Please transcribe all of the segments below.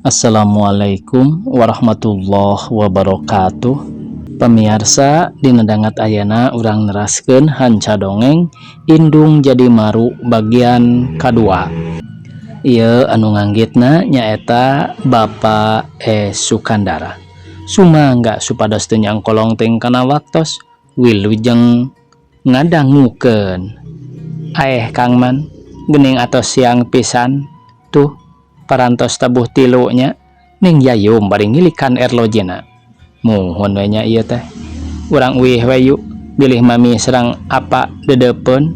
Assalamualaikum warahmatullahi wabarakatuh. Pamiarsa, dina dangat ayana urang neraskeun hanca dongeng Indung Jadi Maru bagian kadua. Ieu anu nganggitna nyaeta Bapak E Sukandara. Sumangga supados teu nyangkolong teuing kana waktos, wilujeng ngadangukeun. Aeh, Kang Man, geuning atos siang pisan tuh, parantos tabuh 3 nya. Ning Yayum bari ngilikan erlojina. Muhun we nya ieu teh, urang uih we yuk, bilih mami serang apa dedeupeun.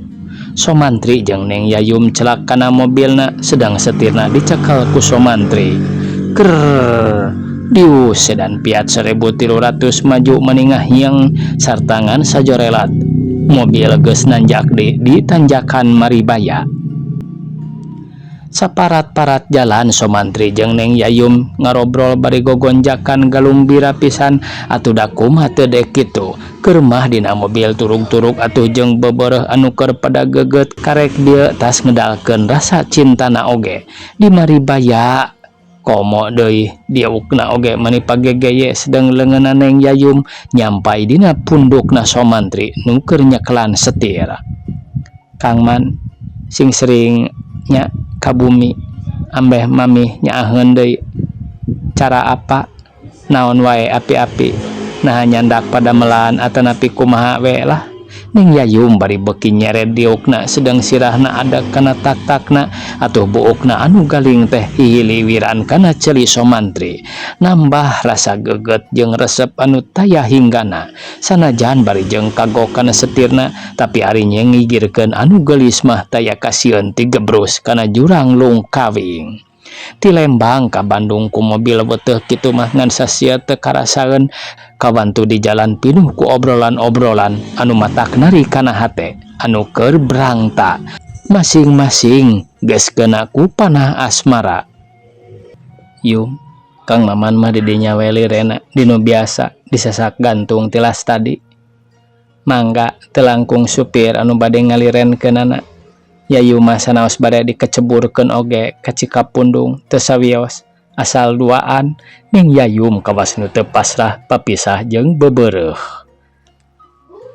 Somantri jeung Neng Yayum celak kana mobilna, sedang setirna dicekel ku Somantri. Ker dius, sedan Fiat 1300 maju meningah yang sartangan sajorelat. Mobil geus nanjak di tanjakan Maribaya. Saparat-parat jalan Somantri jeung Neng Yayum ngarobrol bari gogonjakan galumbira pisan. Atuh da kumaha teu dek kitu, keur mah dina mobil turug-turug atuh jeung bebereh anu keur pada geget karek dieu tas ngedalkeun rasa cintana oge di Maribaya. Komo deui diukna oge mani pagegeye, sedang leungeunna Neng Yayum nyampai dina pundukna Somantri nu keur nyekelan setir. Kang Man, sing sering nya ka bumi, ambeh mami nyaaheun deui cara apa naon wae api-api, nah nyandak padamelan atanapi kumaha we lah. Neng Yayum bari beuki nyered diukna, sedang sirahna ada kana tak-takna. Atuh buukna anu galing teh hihiliwiran kana ceuli Somantri, nambah rasa geget jeung resep anu taya hinggana. Sanajan bari jeung kagok kana setirna, tapi ari ngigirkeun anu geulis mah taya kasieun tigebrus kana jurang lungkawing. Ti Lembang ka Bandung ku mobil weteh kitu mah ngan sasia teu karasaeun, kawantu di jalan pinuh ku obrolan-obrolan anu matak nari kana hate anu keur brangta. Masing-masing geus kena ku panah asmara. Yum, Kang Maman mah di dinya we lirena dinu biasa disasak gantung tilas tadi. Mangga, teu langkung supir anu bade ngalirenkeunana. Yayu mah sanaos bade dikeceburkeun oge ka Cikapundung teu sawios, asal duaan. Ning Yayum kawas nu teu pasrah papisah jeung bebereuh.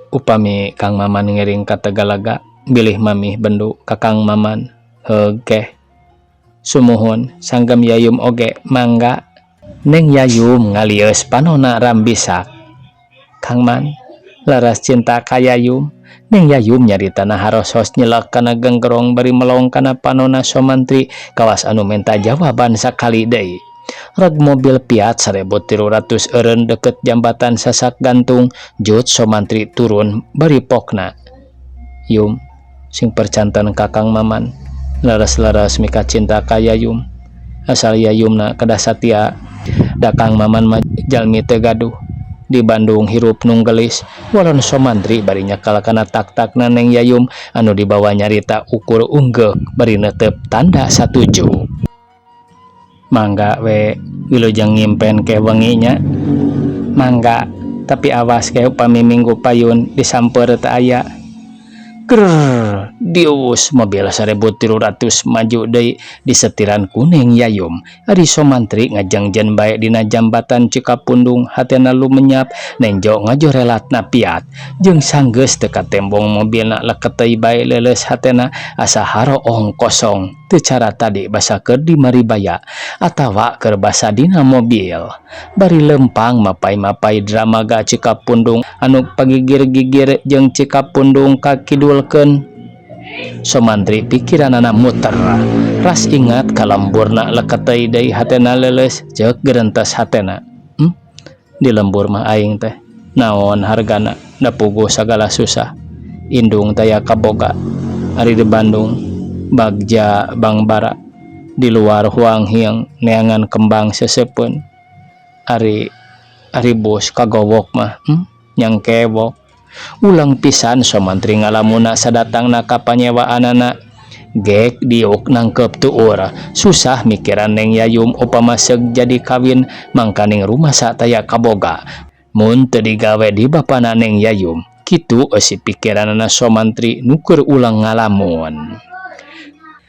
Upami Kang Maman ngiring ka Tegalaga, bilih mamih bendu ka Kang Maman. Heugeh, sumuhun. Sanggem Yayum oge mangga. Neng Yayum ngalieus panona rambisak. Kang Man, laras cinta ka Yayum? Neng Yayum nyaritana harosos nyelak kana genggerong bari melong kana panona Somantri kawas anu menta jawaban sakali deui. Reg mobil Fiat 1300 eureun deket jambatan Sasak Gantung. Jut Somantri turun bari pokna. Yum, sing percanten ka Kang Maman. Laras-laras mika cinta ka Yayum, asal Yayumna kedah satia, da Kang Maman mah jalmi teu gaduh, di Bandung hirup nunggelis. Walon Somantri bari nyekal kana tak-takna Neng Yayum anu dibawa nyarita ukur unggeuk bari netep tanda satuju. Mangga we, wilujeng ngimpen ke wengi nya. Mangga, tapi awas ke upami minggu payun disamper teu aya. Grrrr, dius, mobil 1300 maju deui disetiran ku Neng Yayum. Ari Somantri ngajengjen bae dina jambatan Cikapundung, hatena lumenyap nenjo ngajorelatna Fiat. Jeung sanggeus teu katembong mobilna, leketeuy bae leuleus hatena, asa haroong kosong teu cara tadi basa keur di Maribaya atawa keur basa dina mobil. Bari lempang mapay-mapay Dramaga Cikapundung anu pagigir-gigir jeung Cikapundung kakidulkeun, Somantri pikiranana muter. Ras ingat ka lemburna, leketeuy deui hatena leuleus. Ceuk gerentes hatena, Di lembur mah aing teh naon hargana, da puguh sagala susah, indung taya kaboga. Ari di Bandung bagja bangbara, di luar huang hiang neangan kembang sesepeun. Ari ari bos kagowok mah, Nyangkewok. Ulang pisan Somantri ngalamuna sadatangna ka panyewaanana. Gek diuk nangkep tuur. Susah mikiran Neng Yayum upama seug jadi kawin, mangkaning rumasa taya kaboga mun teu digawe di bapana Neng Yayum. Kitu eusi pikiranana Somantri nu keur ulang ngalamun.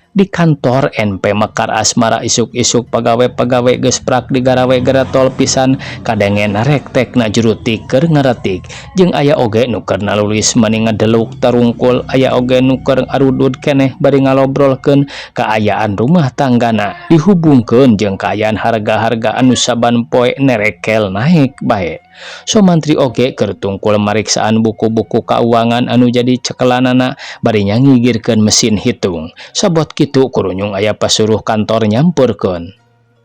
Di kantor NP Mekar Asmara isuk-isuk pagawe-pagawe geus prak digarawe geretol pisan kadengen rektekna jurutik keur ngaretik jeung aya oge nu keur nalulis mani ngadeluk tarungkul aya oge nu keur arudud keneh bari ngalobrolkeun kaayaan rumah tanggana dihubungkeun jeung kaayaan harga-harga anu saban poe nerekel naek bae. Somantri oge keur tungkul mariksaan buku-buku kauangan anu jadi cekelanana bari nyangigirkeun mesin hitung. Sabot kitu kurunyung aya pasuruh kantor nyamperkeun.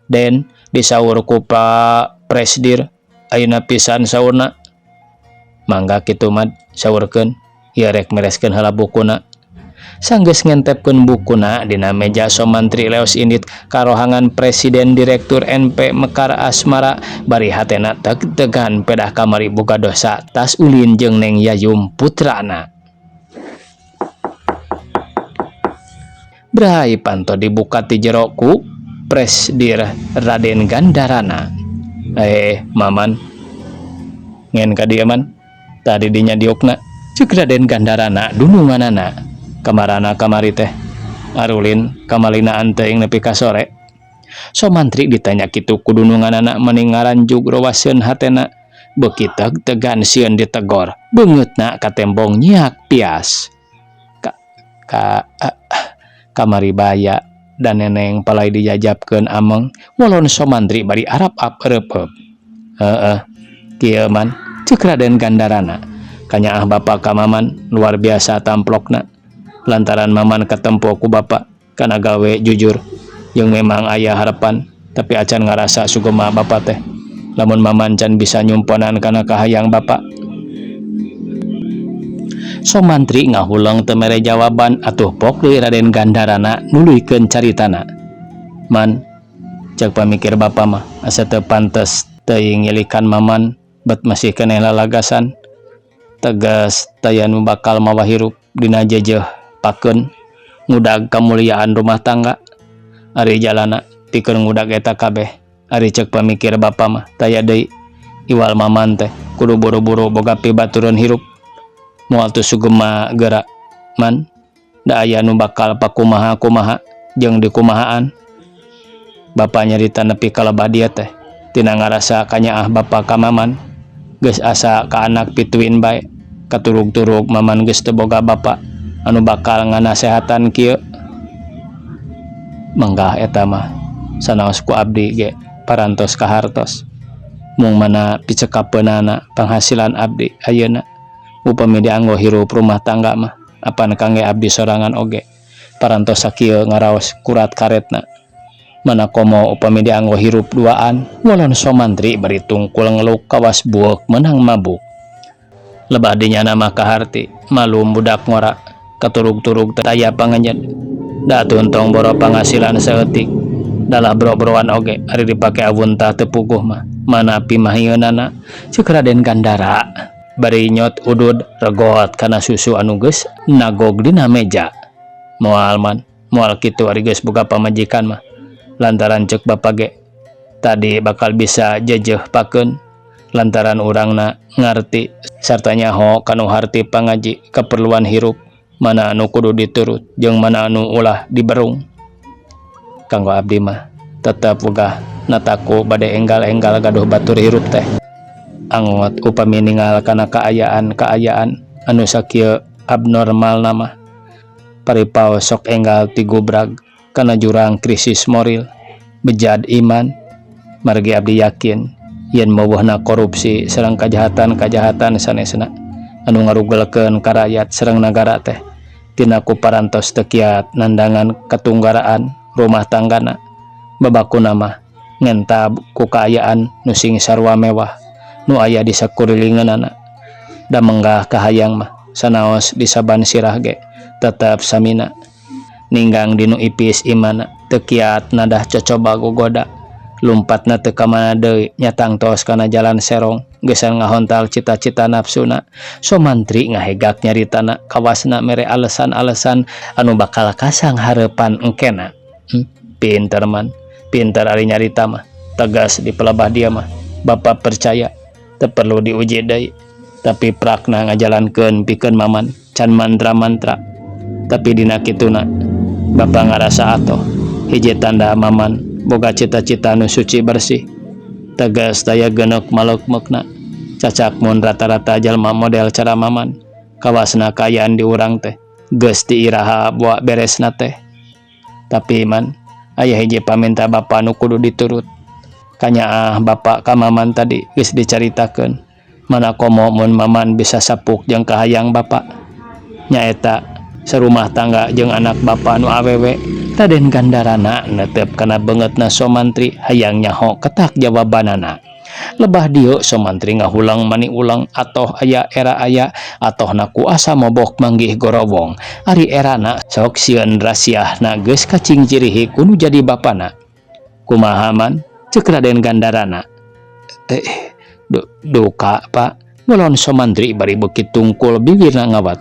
Den disaur ku Pak Presdir ayeuna pisan saurna. Mangga kitu mad saurkeun ieu rek mereskeun heula bukuna. Sanggeus ngentepkeun bukuna dina meja Somantri leos indit ka rohangan Presiden Direktur NP Mekar Asmara bari hatena teg-tegan pedah kamari boga dosa tas ulin jeung Neng Yayum putrana. Bray panto dibuka ti jero ku Presdir Raden Gandarana. Maman ngen ka dieu man tadi dinya diukna ceuk Raden Gandarana dununganana. Kamarana kamari teh arulin kamalinaan teuing nepi ka sore. Somantri ditanya kitu ku dununganana meni ngaranjug rowaseun hatena beuki teg-tegan sieun ditegor beungeutna katembong nyiak pias. Ka, ka, kamari baya dan neneng palai dijajabkeun ameng walon Somantri bari arap-ap ereupeub. Heeh, kieu man ceuk Raden Gandarana kanyaah bapa ka Maman luar biasa tamplokna. Lantaran Maman katempo ku bapa kana gawe jujur jeung memang aya harapan tapi acan ngarasa sugema bapa teh lamun Maman can bisa nyumponan kana kahayang bapa. Somantri ngahuleng teu mere jawaban atuh pok deui Raden Gandarana nuluykeun caritana. Man cek pamikir bapa mah asa teu pantes teuing ngilikan Maman bet masih keneh lalagasan tegas taya nu bakal mawa hirup dina jejeuh pakeun ngudag kamuliaan rumah tangga ari jalana pikeun ngudag eta kabeh ari cek pamikir bapa mah taya deui iwal Maman teh kudu buru-buru boga pibatureun hirup moal teu sugema geura man da aya nu bakal pakumaha-kumaha jeung dikumahaan. Bapa nyarita nepi ka lebah dieu teh tina ngarasa kanyaah bapa ka Maman geus asa ka anak pituin bae katurug-turug Maman geus teu boga bapa anu bakal nganasehatan kieu. Menggah eta mah sanaos ku abdi ge parantos kahartos mung mana picekapeunana penghasilan abdi ayeuna upami dianggo hirup rumah tangga mah apan kangge abdi sorangan oge parantos sakieu ngaraos kurat karetna mana komo upami dianggo hirup duaan walon Somantri bari tungkul ngeluk kawas bueuk menang mabuk. Lebah dinyana mah kaharti malum budak ngora katurug-turug taya panganjen da tuntong boro panghasilan saeutik dalah bro-broan oge ari dipake awuntah teu puguh mah mana pimahieunana ceuk Raden Gandara bari nyot udud regot kana susu anu geus nagog dina meja. Moal man moal kitu ari geus boga pamajikan mah lantaran ceuk bapa ge tadi bakal bisa jejeuh pakeun lantaran urangna ngarti sarta nyaho kanu harti pangaji keperluan hirup mana anu kudu diturut jeung mana anu ulah diberung. Kanggo abdi mah tetep wegah nataku bade enggal-enggal gaduh batur hirup teh angot upami ningal kana kaayaan-kaayaan anu sakieu abnormal mah paripao sok enggal tigubrag kana jurang krisis moral bejad iman margi abdi yakin yen maweuhna korupsi sareng kajahatan-kajahatan sanesna anu ngarugelkeun ka rakyat sareng nagara teh tina ku parantos teu kiat nandangan katunggaraan rumah tanggana babakuna mah ngentab ku kaayaan nu sing sarua mewah nu aya di sakurilingeunana da menggah kahayang mah sanaos di saban sirah ge tetep samina ninggang dinu ipis imana teu kiat nadah cocoba gogoda lumpatna teu ka mana deui nyatang tos kana jalan serong geus ngahontal cita-cita nafsuna. Somantri ngahegak nyaritana kawasna mere alasan-alasan anu bakal kasang hareupan engkena. Pinter man pinter ari nyarita mah tegas di pelebah dia mah bapak percaya teu perlu diuji deui tapi prakna ngajalankeun pikeun Maman can mantra-mantra tapi dina kituna Bapa ngarasa atoh hiji tanda Maman boga cita-cita nu suci bersih tegas daya genek maluk-mekna cacak mun rata-rata jalma model cara Maman kawasna kaayaan di urang teh geus ti iraha boa beresna teh. Tapi man aya hiji paminta bapa nu kudu diturut. Kanyaah bapa ka Maman tadi geus dicaritakeun mana komo mun Maman bisa sapuk jeung kahayang bapa nyaeta serumah tangga jeung anak bapa nu awewe. Raden Gandarana netep kana beungeutna Somantri hayang nyaho ketak jawabanana. Lebah dieu Somantri ngahulang mani ulang atoh aya era aya atohna ku asa mobok manggih gorowong. Ari erana sok sieun rasiahna geus kacingcirihi ku nu jadi bapana. Kumaha man? Ceuk Raden Gandarana. Duka Pak, bolon Somantri bari beuki tungkul bibirna ngawat.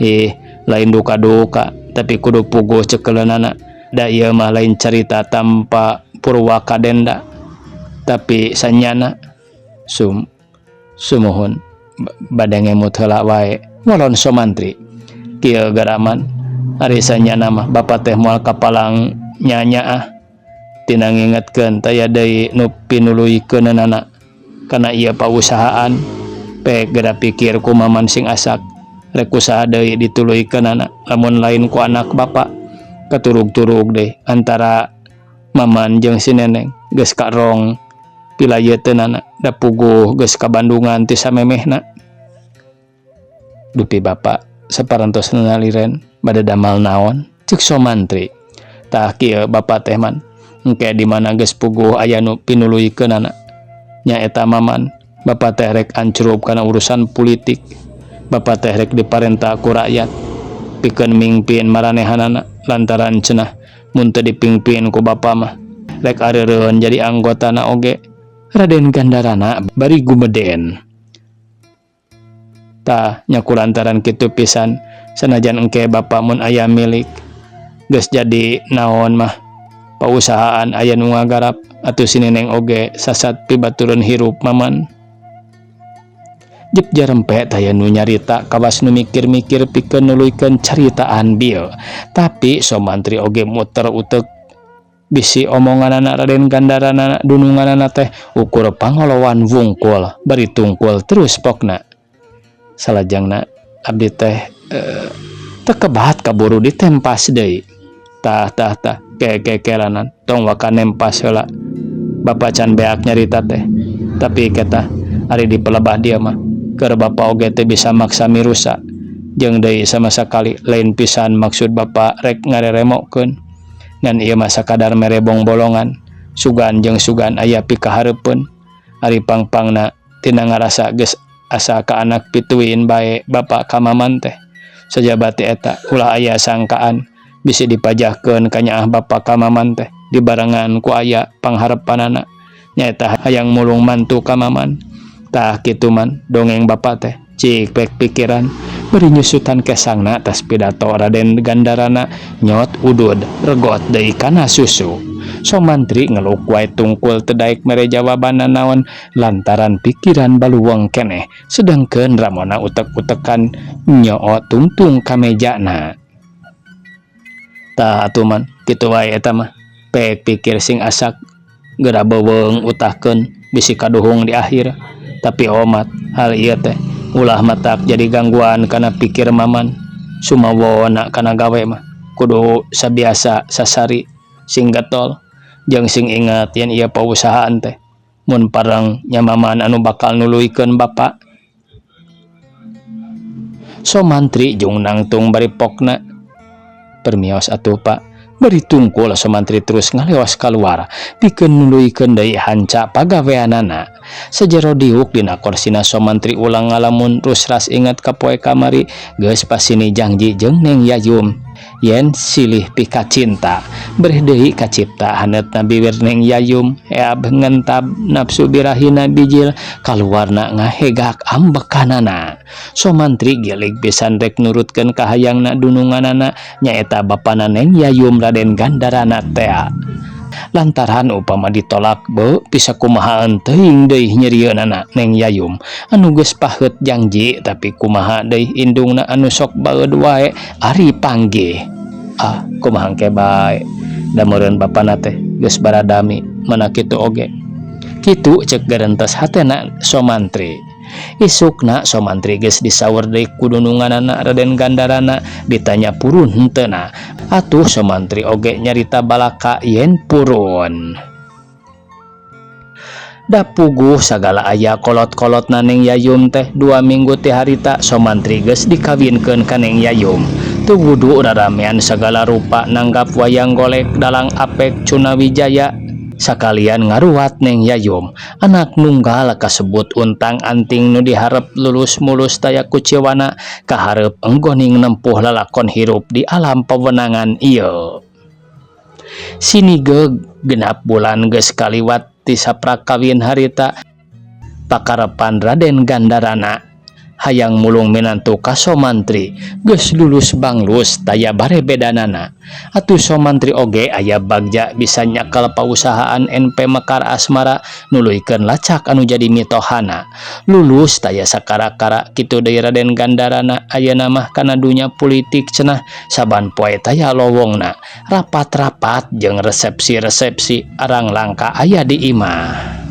Eh, lain duka-duka tapi kudu puguh cekeleunana da ieu mah lain carita tanpa purwaka denda tapi sanyana sumuhun bade ngemut heula wae ngolon Somantri. Kieu garaman ari sanyana mah bapa teh moal kapalang nyanyaah tina ngingetkeun taya deui nu pinuluykeunana kana ieu pausahaan pek geura pikir ku Maman sing asak rek usaha deui dituluykeunana lamun lain ku anak bapa katurug-turug deh antara Maman jeung si Neneng geus karong pilayeuteunnana da puguh geus kabandungan ti samemehna. Dupi bapa saparantosna liren bade damal naon? Ceuk Somantri. Tah kieu bapa teh man, engke di mana geus puguh aya nu pinuluykeunana nyaeta Maman. Bapa teh rek ancrub kana urusan politik. Bapa teh rek diparentah ku rakyat pikeun mingpin maranehanana lantaran cenah mun teu dipingpin ku bapa mah rek areureun jadi anggotana oge. Raden Gandarana bari gumeden. Tah nya ku lantaran kitu pisan sanajan engke bapa mun aya milik geus jadi naon mah pausahaan aya nu ngagarap atuh si Neneng oge sasat pibatureun hirup Maman. Jep jarempe taya nu nyarita kawas nu mikir-mikir pikeun nuluykeun caritaan bieu. Tapi Somantri oge muter utek bisi omonganana Raden Gandarana dununganana teh ukur pangoloan wungkul bari tungkul terus pokna. Salajengna abdi teh teu kebat kaburu ditempas deui. Tah tah tah kekekelanan tong waka nempas heula. Bapa can beak nyarita teh. Tapi ketah ari di pelebah dia mah keur bapa oge teu bisa maksa mirusa jeung deui sama sakali lain pisan maksud bapa rek ngareremokeun ngan ieu mah sakadar mere bongbolongan sugan jeung sugan aya pikahareupeun ari pangpangna tina ngarasa geus asa ka anak pituin bae bapa ka Maman teh. Sajabati eta ulah aya sangkaan bisi dipajahkeun ka nyaah bapa ka Maman teh dibarengan ku aya pangharepanana nyaeta hayang mulung mantu ka Maman. Tah kitu man dongeng bapa teh cik pek pikiran bari nyusutan kesangna tas pidato Raden Gandarana nyot udud regot deui kana susu. Somantri ngeluk wae tungkul teu daek mere jawabanna naon lantaran pikiran baluweng keneh sedengkeun ramona utek-utekan nyoo tungtung ka mejana. Tah atuh man kitu wae eta mah pek pikir sing asak geura beuweung utahkeun bisi kaduhung di akhir. Tapi omat hal ieu teh ulah matak jadi gangguan kana pikir Maman sumawona kana gawe mah kudu sabiasa sasari sing getol jeung sing ingat yen ieu pausahaan teh mun pareng nya Maman anu bakal nuluykeun bapa. Somantri jung nangtung bari pokna permios atuh Pak bari tungkul. Somantri terus ngaleos kaluar pikeun nuluykeun deui hanca pagaweanana. Sajero diuk dina korsina Somantri ulang ngalamun terus ras ingat ka poe kamari geus pasini janji jeung Neng Yayum yen silih pika cinta. Bereh deui kacipta haneutna bibir Neng Yayum eab ngentab nafsu birahina bijil kaluarna ngahegak ambekanana. Somantri gilig pisan rek nurutkeun kahayangna dununganana nyaeta bapana Neng Yayum Raden Gandarana tea lantaran upama ditolak be bisa kumahaan teuing deui nyerieunana Neng Yayum anu geus paheut janji. Tapi kumaha deui indungna anu sok baeud wae ari panggih. Ah, kumaha engke bae da meureun bapana teh geus baradami mana kitu oge. Kitu cek gerentes hatena Somantri. Isukna Somantri geus disaur deui ku dununganana Raden Gandarana ditanya purun henteuna. Atuh Somantri oge nyarita balaka yen purun. Da puguh sagala aya kolot-kolotna Neng Yayum teh 2 minggu ti harita Somantri geus dikawinkeun ka Neng Yayum. Teu wudu raramean sagala rupa nanggap wayang golek dalang Apek Cunawijaya sakalian ngaruat Neng Yayum. Anak nunggal kasebut untang-anting nu diharep lulus mulus taya kuciwana kaharep enggoning nempuh lalakon hirup di alam pewenangan ieu. Sinigeg 6 bulan geus kaliwat ti saprak kawin harita pakarepan Raden Gandarana hayang mulung minantu ka Somantri geus lulus banglus taya barebedanana. Atuh Somantri oge aya bagja bisa nyakel pausahaan NP Mekar Asmara nuluykeun lacak anu jadi mitohana. Lulus taya sakara-kara kitu deui Raden Gandarana ayeuna mah kana dunya pulitik cenah saban poe taya lowongna rapat-rapat jeung resepsi-resepsi arang langka aya di imah.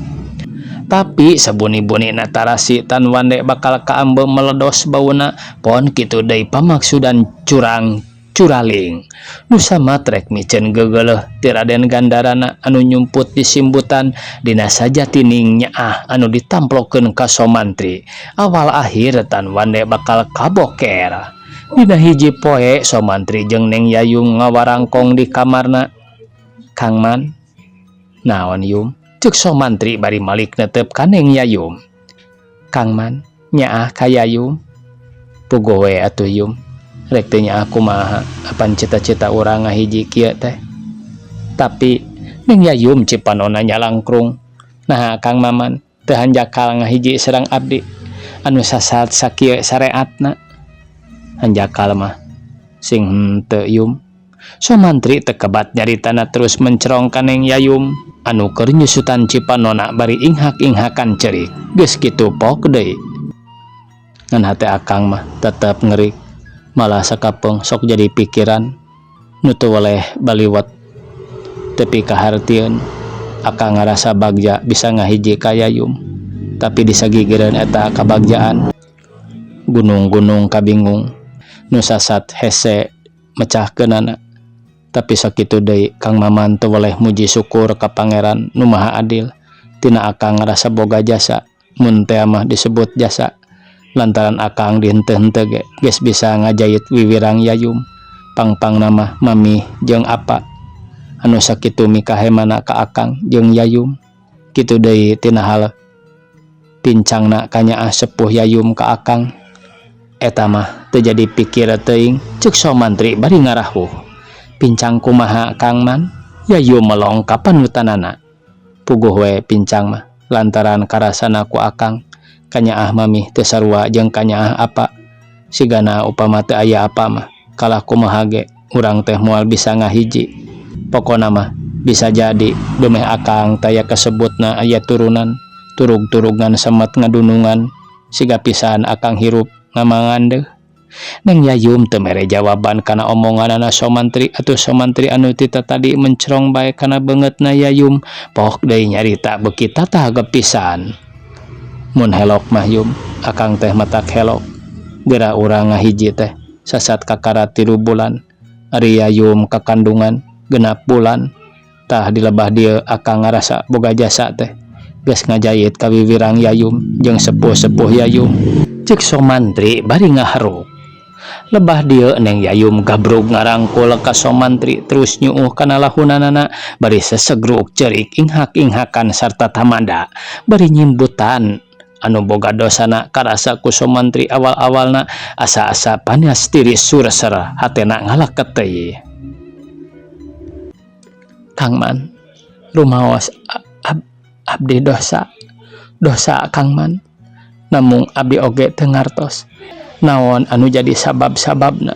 Tapi sabuni-bunina tarasi Tan Wande bakal kaambe meledos bauna pon kitu deui pamaksudan curang curaling nu samat rek miceun gegeleuh ti Raden Gandarana anu nyumput disimbutan dina sajatining nyaah anu ditamplokeun ka Somantri. Awal akhir Tan Wande bakal kaboker. Dina hiji poe Somantri jeung Neng Yayum ngawarangkong di kamarna. "Kang Man, naon, Yum?" cek Somantri bari malik netep ka Neng Yayum. "Kang Man, nyaah ka Yayum." "Puguh we atuh, Yum, rek teu nyaah kumaha, apan cita-cita urang ngahiji kieu teh." Tapi Neng Yayum cipanona nyalangkrung. "Naha Kang Maman teu hanjakal ngahiji sareng abdi anu sasat sakieu sareatna?" "Hanjakal mah sing henteu, Yum." Somantri teu kebat nyaritana terus mencerong ka Neng Yayum anu keur nyusutan cipanona bari inghak-inghakan ceurik. Geus kitu pok deui. "Ngan hate akang mah tetep ngerik, malah sakapeung sok jadi pikiran nu teu weleh baliwet tepi ka hartieun. Akang ngarasa bagja bisa ngahiji ka Yayum, tapi di sagigireun eta kabagjaan gunung-gunung kabingung nu sasat hese mecahkeunana. Tapi sakitu deui Kang Maman teu weleh muji syukur ka Pangeran nu Maha Adil tina akang ngarasa boga jasa, mun tea mah disebut jasa, lantaran akang di henteu-henteu ge geus bisa ngajait wiwirang Yayum. Pangpangna mah mami jeung apa anu sakitu mikahemana ka akang jeung Yayum. Kitu deui tina hal pincangna kanyaah sepuh Yayum ka akang, eta mah teu jadi pikir teuing," cek Somantri bari ngarahuh. "Pincang kumaha, Kang Man?" Yayum melong ka panutanana. "Puguh we pincang mah lantaran karasana ku akang kanyaah mami teu sarua jeung kanyaah apa. Sigana upama teu aya apa mah kalah kumaha ge urang teh moal bisa ngahiji. Pokona mah bisa jadi dumeh akang taya kasebutna aya turunan turug-turugan semet ngadunungan siga pisan akang hirup ngamangandeuh." Neng Yayum teu mere jawaban kana omonganana Somantri. Atuh Somantri anu ti tadi mencerong bae kana beungeutna Yayum pok deui nyarita beuki tatagep pisan. "Mun helok mah, Yum, akang teh matak helok geura urang ngahiji teh sasat kakara 3 bulan, ari Yayum kakandungan 6 bulan. Tah, di lebah dieu akang ngarasa boga jasa teh geus ngajait kawiwirang Yayum jeung sepuh-sepuh Yayum," cek Somantri bari ngaharuk. Lebah dieu Neng Yayum gabrug ngarangkul ka Somantri terus nyuuh kana lahunanana bari sesegruk ceurik inghak-inghakan sarta tamada bari nyimbutan anu boga dosana karasa ku Somantri. Awal-awalna asa-asa panas tiris surser hatena ngaleket teuing. "Kang Man, rumaos abdi dosa dosa, Kang Man. Namung abdi oge teu ngartos naon anu jadi sabab-sababna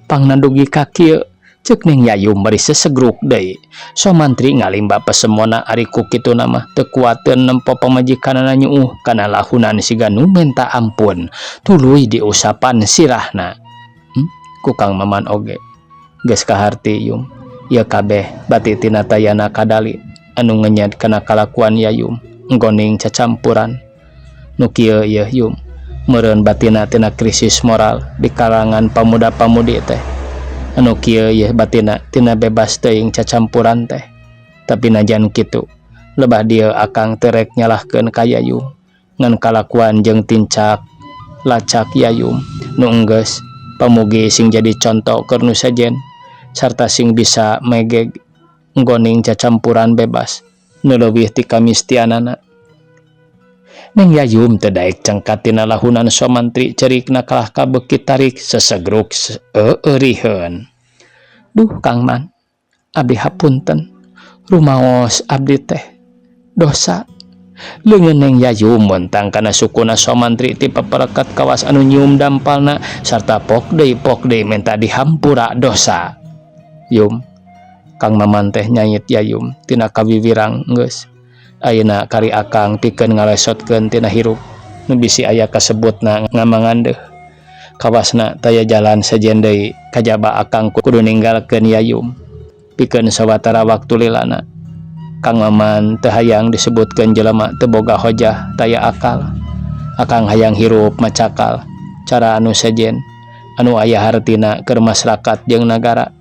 pangna dugi ka kieu," cek Neng Yayum bari sesegruk deui. Somantri ngalimba pasemona ari ku kituna mah teu kuateun nempo pamajikanana nyuuh kana lahunan siga nu menta ampun tuluy diusapan sirahna. Ku Kang Maman oge Geus kaharti Yum, ieu kabeh bati tina tayana kadali anu ngenyed kana kalakuan Yayum nggoning cacampuran. Nu kieu yeuh Yum, meureun batina tina krisis moral di kalangan pamuda-pamudi teh. Anu kieu yeuh batina tina bebas teuing cacampuran teh. Tapi najan kitu, lebah dieu akang teu rek nyalahkeun ka Yayum ngan kalakuan jeung tincak lacak Yayum nu enggeus pamugi sing jadi conto keur nu sejen sarta sing bisa megeg nggoning cacampuran bebas nu leuwih ti kamistianana. Neng Yayum teu daek cengkat tina lahunan Somantri cerikna kalah ka beuki tarik sesegruk euriheun. Duh Kang Man, abdi hapunten, rumaos abdi teh dosa. Leungeun Neng Yayum mentang kana sukuna Somantri ti paperekat kawas anu nyium dampalna sarta pok deui menta dihampura dosa. Yum, Kang Maman teh nyait Yayum tina kawiwirang geus. Ayeuna kari akang pikeun ngalesotkeun tina hirup nu bisi aya kasebutna ngamangandeuh. Kawasna taya jalan sejen deui kajaba akang kudu ninggalkeun Yayum pikeun sawatara waktu lilana. Kang Maman teu hayang disebutkeun jelema teu boga hojah taya akal. Akang hayang hirup macakal cara anu sejen anu aya hartina keur masyarakat jeung nagara.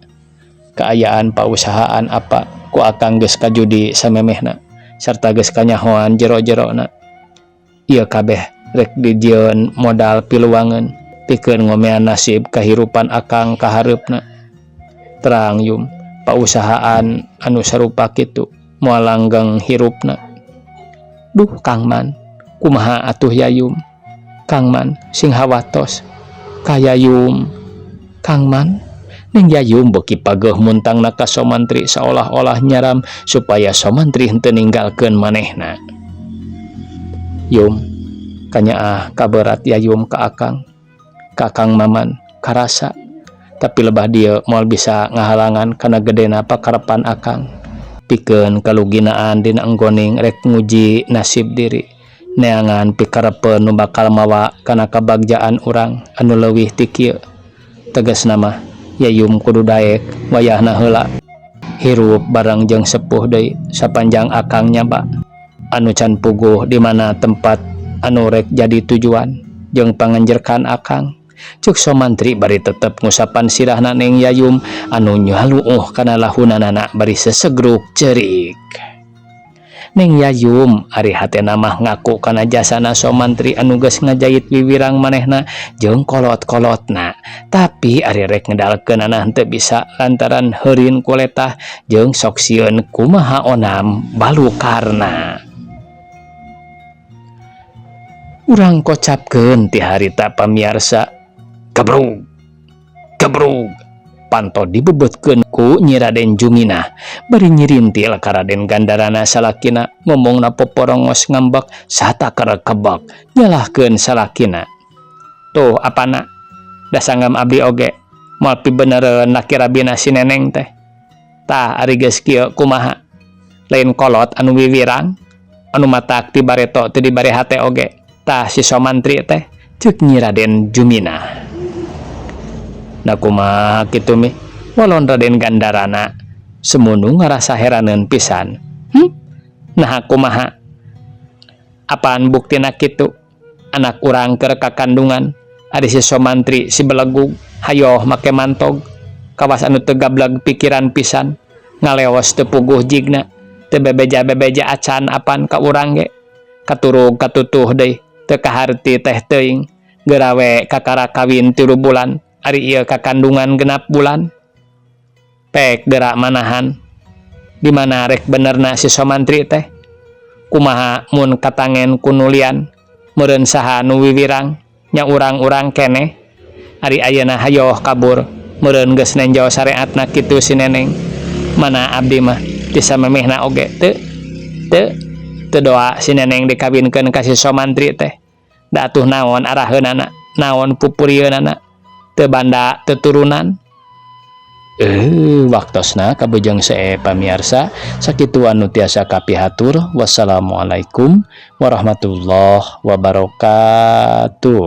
Kaayaan pausahaan apa ku akang geus kajudi samemehna sarta geus kanyahoan jero-jerona. Ieu kabeh rek dijieun modal piluangeun pikeun ngomean nasib kahirupan akang ka hareupna. Terang Yum, pausahaan anu sarupa kitu moal langgeng hirupna. Duh Kang Man, kumaha atuh Yayum? Kang Man sing hawatos ka Yayum. Kang Man, Neng Yayum beuki pageuh muntangna ka Somantri saolah-olah nyaram supaya Somantri henteu ninggalkeun manehna. Yum, kanyaah kaberat Yayum ka akang. Ka Kang Maman karasa, tapi lebah dieu moal bisa ngahalangan kana gedena pakarepan akang. Pikeun kaluginaan dina enggoning rek nguji nasib diri. Neangan pikarepeun nu bakal mawa kana kabagjaan urang anu leuwih ti kieu. Tegasna mah Yayum kudu daek wayahna heula hirup bareng jeung sepuh deui sapanjang akang nyaba anu can puguh di mana tempat anu rek jadi tujuan jeung panganjerkan akang. Cuk Somantri bari tetep ngusapan sirahna Neng Yayum anu nyaluuh kana lahunanana bari sesegruk ceurik. Neng Yayum ari hatena mah ngaku kana jasana Somantri anu geus ngajait wiwirang manehna jeung kolot-kolotna, tapi ari rek ngedalkeunana henteu bisa lantaran heurin kuletah jeung sok sieun kumaha onam balukarna. Urang kocapkeun ti harita pamiarsa. Gebrug gebrug panto dibebetkeun ku Nyi Raden Juminah bari nyirintil ka Raden Gandarana salakina ngomongna poporongos ngambek satakerekebek nyalahkeun salakina. Tuh apana da sanggam abdi oge moal pibenereun laki rabina si Neneng teh. Tah ari geus kieu kumaha lain kolot anu wiwirang anu matak ti bareto teu dibare hate oge tah si Somantri teh ceuk Nyi Raden Juminah. Da kumaha kitu mih walon Raden Gandarana semunu ngarasa heraneun pisan. Naha kumaha apaan buktina kitu anak urang keur kakandungan ari si Somantri si belegug hayoh make mantog kawas anu teu gableg pikiran pisan ngaleos teu puguh jigna teu bebeja-bebeja acan apan ka urang ge katurug katutuh deui teu kaharti teh teuing geura we kakara kawin 3 bulan ari ieu kakandungan 6 bulan pek geura manahan di mana rek benerna si Somantri teh kumaha mun katangen ku nulian meureun saha nu wiwirang nya urang-urang keneh ari ayeuna hayoh kabur meureun geus nenjo sareatna kitu si Neneng mana abdi mah ti samemehna oge teu teu teu doa si Neneng dikawinkeun ka si Somantri teh da atuh naon araheunana naon pupurieunana teu banda teu turunan. Waktosna kabujeng see pamiarsa sakitu anu tiasa kapihatur. Wassalamualaikum warahmatullahi wabarakatuh.